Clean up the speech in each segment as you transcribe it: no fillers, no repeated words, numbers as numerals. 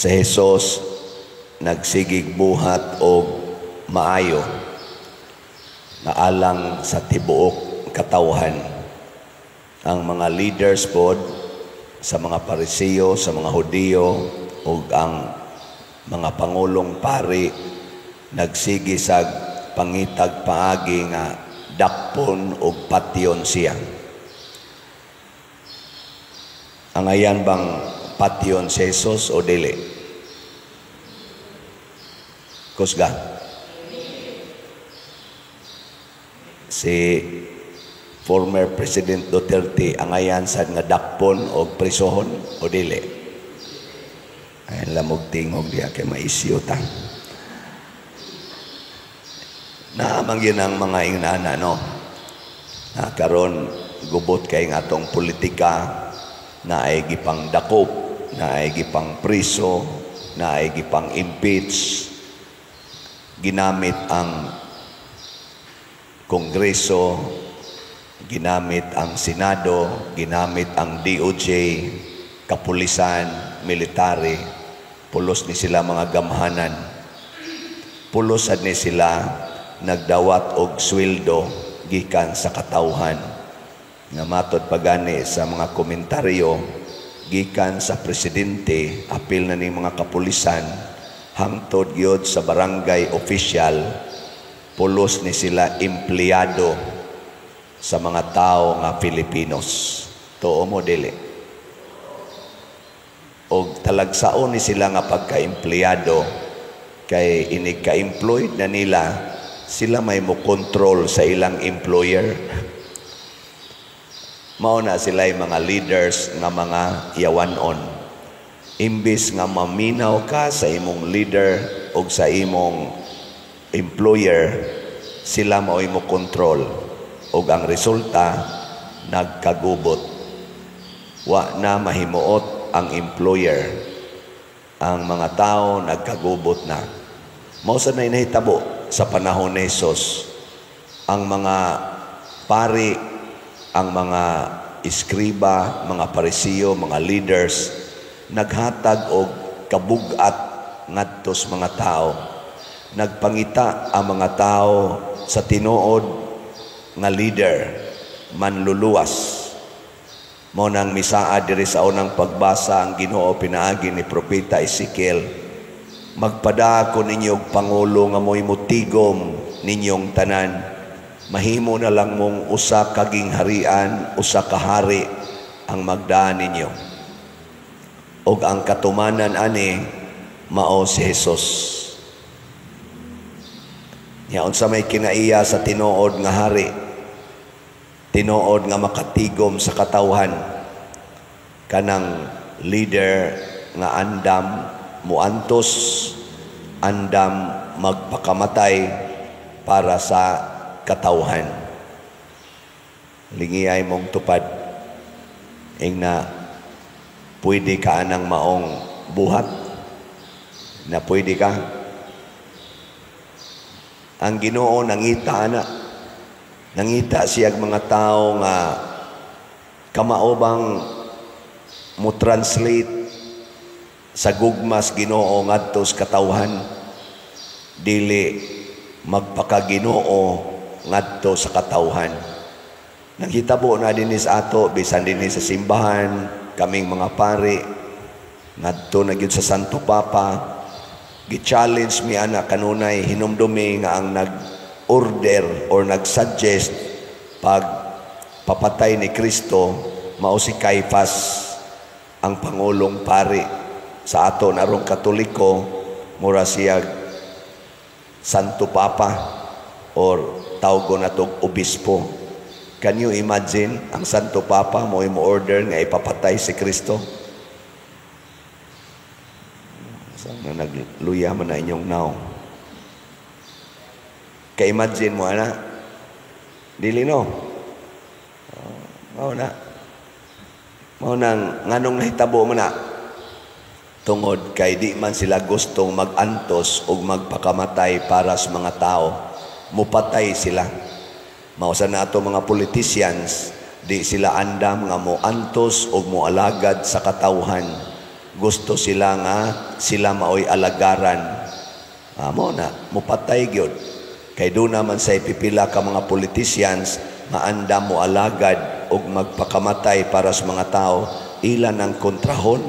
Si Jesus nagsigig buhat og maayo nga alang sa tibuok katawhan. Ang mga leaders pod sa mga Parisiyo, sa mga Hudiyo ug ang mga pangulong pari nagsige sa pangitag paagi nga dakpon og patyon siya. Angayan bang patyon si Jesus o dili? Kusga. Si former President Duterte, angayan sad nga dakpon og prisohon o dili? Ayan lamog tingog diya kay maisyu ta. Naamang yun ang mga ingnana, no? Na karon gubot kay nga atong politika na ay gipang dakop, na ay gipang priso, na ay gipang impeach, ginamit ang Kongreso, ginamit ang Senado, ginamit ang DOJ, kapulisan, military, pulos ni sila mga gamhanan. Pulos sad ni sila nagdawat og sweldo gikan sa katawhan. Nga matod pagani sa mga komentaryo gikan sa presidente, apil na ni mga kapulisan, hangtod gyud sa barangay official, pulos ni sila empleyado sa mga tao nga Filipinos. Tuo mo dili? Og talagsaon ni sila nga pagka-empleyado kay inig ka-employed na nila, sila may mo control sa ilang employer. Mao na sila mga leaders nga mga yawanon. Imbis nga maminaw ka sa imong leader o sa imong employer, sila mao'y mo control. Og ang resulta, nagkagubot. Wa na mahimuot ang employer. Ang mga tao nagkagubot na. Mao sa na nahitabo sa panahon ni Jesus. Ang mga pari, ang mga iskriba, mga Parisiyo, mga leaders, naghatag og kabugat ngadto sa mga tao. Nagpangita ang mga tao sa tinuod nga leader, manluluwas. Mao nang misaad diri sa unang pagbasa ang Ginoo pinaagi ni Propeta Ezekiel. Magpadako ninyo og pangulo nga mo'y mutigom ninyong tanan. Mahimo na lang mong usa ka gingharian, usa ka hari ang magdaan ninyo. Og ang katumanan ani mao si Jesus. Nya unsa may kinaiya sa tinuod nga hari, tinuod nga makatigom sa katawhan, kanang leader nga andam muantos, andam magpakamatay para sa katawhan. Lingiyay mong tupad, ing na pwede ka anang maong buhat, na pwede ka. Ang Ginoo nangita ana. Nangita siya mga tao nga kamao bang mo translate sa gugmas Ginoo ngadto sa katawhan, dili magpakaginoo ngadto sa katawhan. Naghitabo na dinhi sa ato, bisan dinhi sa simbahan, kaming mga pari ngadto na gyud sa Santo Papa. Gi-challenge mi ana kanunay, hinumdumi nga ang nag-order or nag-suggest pag papatay ni Kristo mao si Caiphas, ang pangulong pari sa ato narong Katoliko, mura siya Santo Papa or tawgon natog obispo. Can you imagine ang Santo Papa mo mo order nga ipapatay si Kristo? Sa nagluya man na inyong naong. Ka-imagine mo, ana? Dili, no? Mao na. Mao nang nganong nahitabo man na? Tungod kay di man sila gustong mag-antos o magpakamatay para sa mga tao. Mupatay sila. Mao sa nato mga politicians, di sila andam nga moantos o moalagad sa katawhan. Gusto sila nga sila maoy alagaran. Amo na mupatay gyud kay duna man sa pipila ka mga politicians nga andam mo alagad og magpakamatay para sa mga tao. Ila ng kontrahon.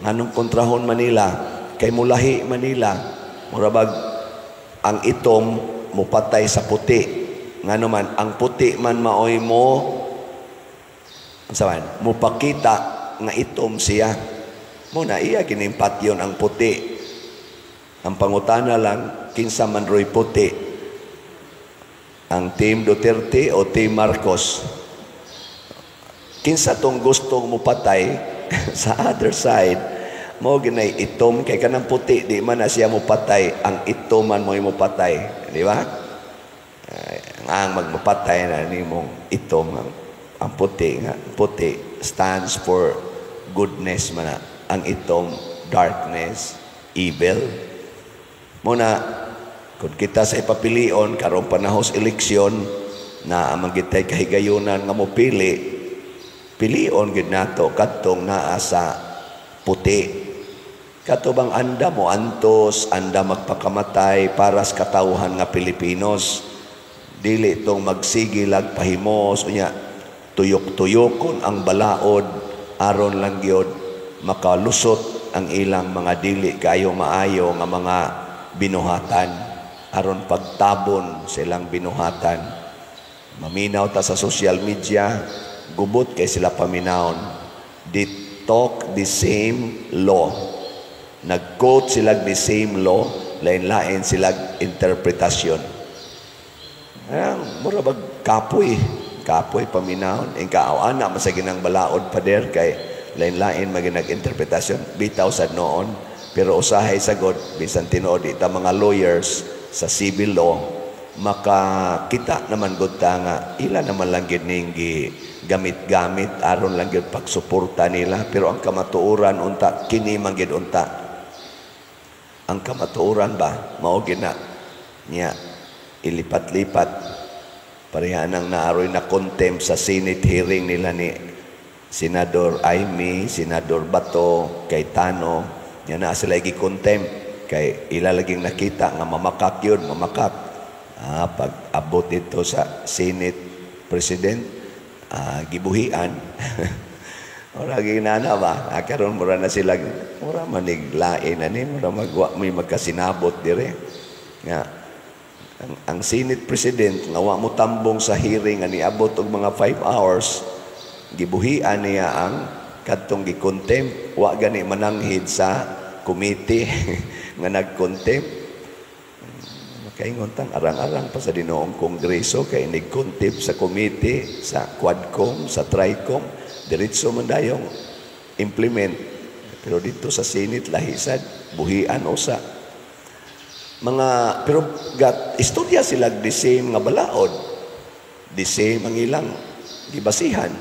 Nganong kontrahon Manila? Kay mulahi Manila. Murabag ang itom mupatay sa puti. Ngano man ang puti man maoy mo unsa man mupakita nga itom siya. Mo na iya ginimpatyon ang puti. Ang pangutana lang, kinsa man roy puti? Ang Team Duterte o Team Marcos? Kinsa tong gustong mupatay sa other side? Mo ginay itom kay kanang puti di man na siya mupatay, ang itom man mo'y mupatay, di ba? Ay, ang magmapatay na nimong itom, ang puti nga puti stands for goodness man na. Ang itom, darkness, evil. Muna kung kita sa ipapilion karong panahon sa eleksyon na amang gitay kahigayunan nga mopili, pilion gid nato kadtong naa sa puti. Kato bang anda mo antos, anda magpakamatay para sa katawhan nga Pilipinos. Dili tong magsigilag pahimos unya tuyok-tuyokon ang balaod aron lang gyud makalusot ang ilang mga dili kayo maayo nga mga binuhatan, aron pagtabon silang binuhatan. Maminaw ta sa social media, gubot kay sila paminawon. They talk the same law. Nag-quote sila the same law, lain-lain sila interpretasyon. Ay, mura bag kapoy, kapoy paminawon. Ingkaaw ana masagi ng balaod, pader, kay lain-lain maging interpretasyon. Bitaw sa noon, pero usahay sagod, bisan tinuod ita mga lawyers sa civil law, makakita naman gud ta nga ila naman lang gid ning gamit-gamit aron lang gyud pagsuporta nila. Pero ang kamatuoran unta kini man gid unta ang kamatuoran ba, mao gid na niya ilipat-lipat. Pareha nang naaroy na contempt sa Senate hearing nila ni Senador Imee, Senador Bato, Cayetano niya na sila gi-contempt kay ila laging nakita nga mamakak yun, mamakak. Pag abot ito sa Senate President, gibuhian. Ora ginana ba? Karon mura na sila, mura manig lain ani, mura magwa may magkasinabot dire. Nga ang Senate President nga wa mo tambong sa hearing nga niabot og mga 5 hours, gibuhian niya ang kadtong gi-contempt, wa gani mananghid sa committee nga nag-contempt. Makaingon tang arang-arang pa sa dinoong kongreso kay nig-contempt sa committee, sa Quadcom, sa Tricom, diretso man dayong implement. Pero dito sa Senate lahisad, buhian usa. Mga pero gat istorya sila the same nga balaod. The same ang ilang gibasihan.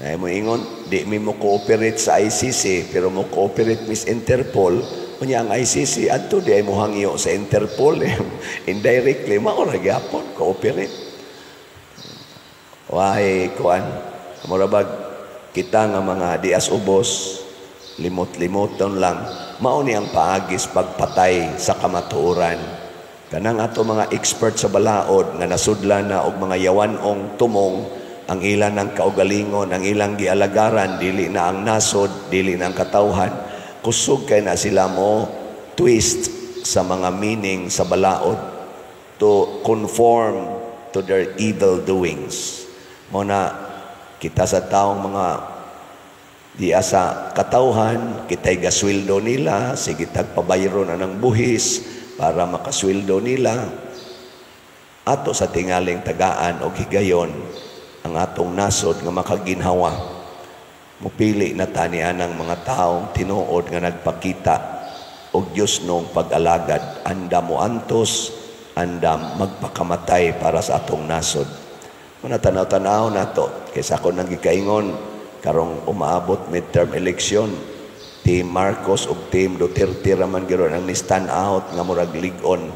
Ay mo ingon, di mi mo cooperate sa ICC pero mo cooperate mis Interpol. Unya ang ICC adto di ay mo hangyo sa Interpol. Indirectly mao ra gyapon cooperate. Why kuan? Mura bag kita nga mga dias ubos limot-limoton lang. Mao ni ang paagis pagpatay sa kamatuoran. Kanang ato mga expert sa balaod nga nasudlan na og mga yawan-ong tumong ang ilan ng kaugalingon, ang ilang gialagaran, dili na ang nasod, dili na ang katawhan. Kusog kay na sila mo twist sa mga meaning sa balaod to conform to their evil doings. Mo na kita sa taong mga di asa katawhan, kita'y gasweldo nila, sige tagpabayro na ng buhis para makasweldo nila. Ato sa tingaling tagaan og higayon ang atong nasod nga makaginhawa. Mupili na tani anang mga taong tinuod nga nagpakita og Dios nung pag-alagad. Anda mo antos, anda magpakamatay para sa atong nasod. Muna tanaw-tanaw nato kaysa ako nang gikaingon karong umaabot midterm election, Team Marcos ug Team Duterte raman gyud ang ni stand out nga murag lig-on.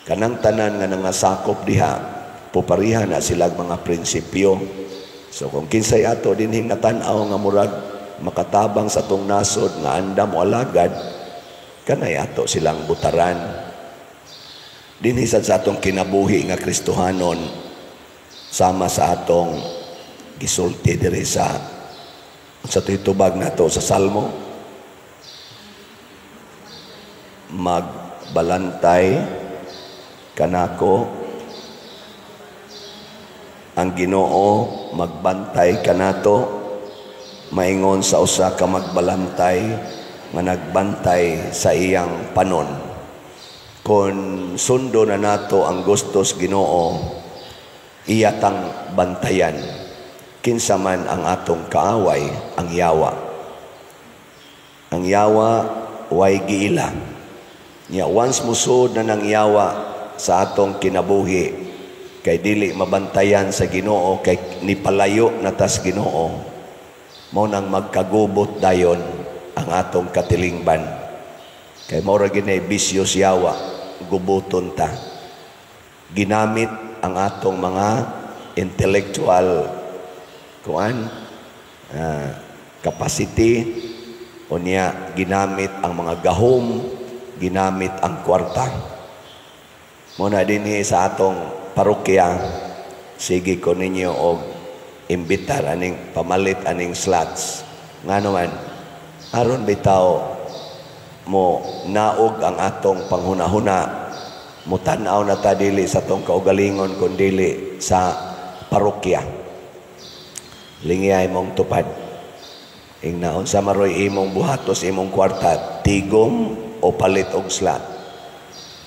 Kanang tanan nga nangasakop diha, pupariha na sila mga prinsipyo. So kung kinsay ato dinhing natan-aw nga murag makatabang sa atong nasod nga andam o alagad, kanay ato silang butaran. Dinhi sad sa atong kinabuhi nga Kristohanon, sama sa atong gisulti diri sa titubag nato sa Salmo, magbalantay kanako ang Ginoo, magbantay kanato maingon sa usa ka magbalantay nga nagbantay sa iyang panon. Kon sundo na nato ang gustos Ginoo, iya tang bantayan kinsa man ang atong kaaway, ang yawa. Ang yawa way giila. Nya once musud na nang yawa sa atong kinabuhi, kay dili mabantayan sa Ginoo, kay nipalayo na tas Ginoo, mao nang magkagubot dayon ang atong katilingban. Kay mao ra gini bisyo yawa, gubuton ta. Ginamit ang atong mga intellectual kuan capacity, unya ginamit ang mga gahom, ginamit ang kwarta. Muna dinhi sa atong parokya, sige ko ninyo og imbitar aning pamalit aning slots. Ngano man, aron bitaw mo naog ang atong panghunahuna, mo tan-aw na ta dili sa atong kaugalingon kun dili sa parokya. Lingiyay mong tupad. Ingna unsa maroy imong buhatos imong kwarta, tigom o palit og slot.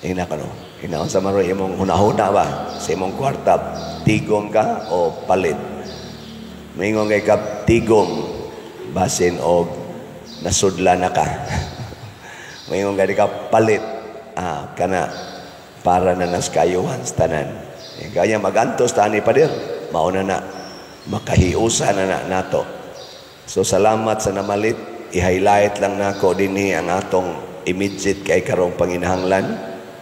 Ingna kano. Ingna unsa maroy imong hunahuna ba sa imong kwarta, tigom ka o palit. Maingon kay ka tigom, basin og nasudla na ka. Maingon kay ka palit, kana para na nas kayuhan sa tanan. Kaya magantos tani pader, mauna na makahiusa na na nato. So salamat sa namalit. I-highlight lang nako dinhi ang atong immediate kay karong panginahanglan.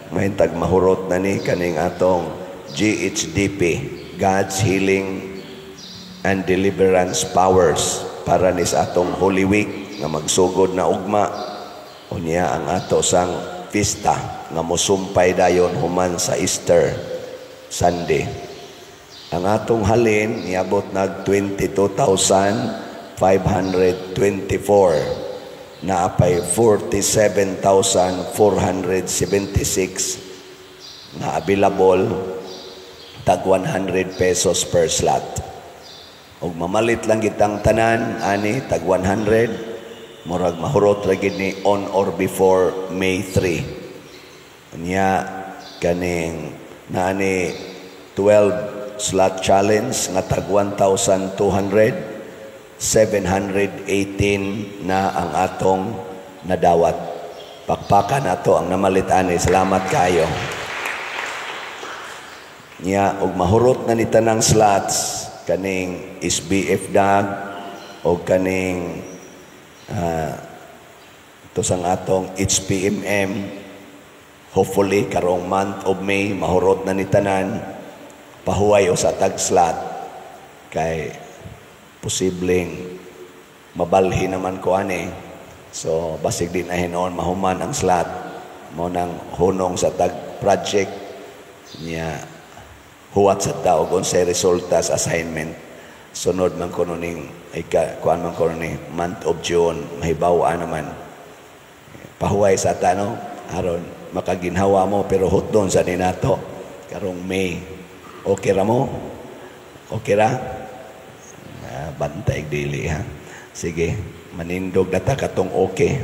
Mahintag mahurot na ni kaning atong GHDP, God's Healing and Deliverance Powers, para ni sa atong Holy Week nga magsugod na ugma. Unya ang ato sang pista nga mosumpay dayon human sa Easter Sunday. Ang atong halin niabot nag 22,524, naapay 47,476 na available, tag 100 pesos per slot. Og mamalit lang kitang tanan ani tag 100, murag mahurot ra gid ni on or before May 3. Unya kaning naani 12 slot challenge nga tag 1,200, 718 na ang atong nadawat. Pakpakan nato ang namalit ani. Salamat kayo. Nya og mahurot na ni tanang slots kaning SBF dag o kaning ito sang atong HPMM, hopefully karong month of May mahurot na ni tanan. Pahuway o sa tag slot kay posibleng mabalhi naman ko ani. So basig di na hinoon mahuman ang slot mo nang hunong sa tag project niya, huwat sa tao kung sa resulta sa assignment. Sunod man kuno ning ika kuan man kuno ni month of June mahibaw-an naman. Pahuway sa tano aron makaginhawa mo, pero hutdon sa ninato karong May. Okay ra mo? Okay ra? Bantay dili ha. Sige, manindog na ta katong okay.